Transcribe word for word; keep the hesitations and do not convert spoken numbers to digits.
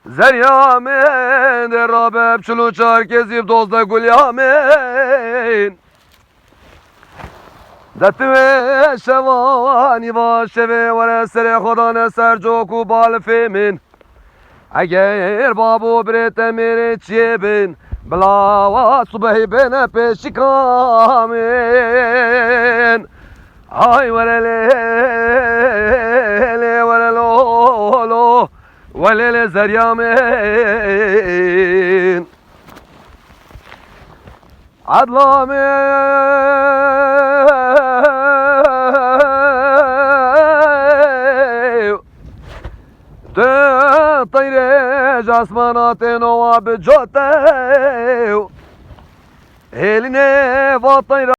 Zerya min de rabe bi çil û çar kezî bi dozdeh gulya min. De tu wê şevanî va şevê were serê xwe dane ser cok û balifê min. Eger babo birê te mêrê çiyê bin, bilawa subehî bêne pêşika min. Ay were lê, lê were lo, lo, were lê lê zerya min. Edla min. Tu teyrê ji esmana tên owa bi cotew. Hêlînê va teyra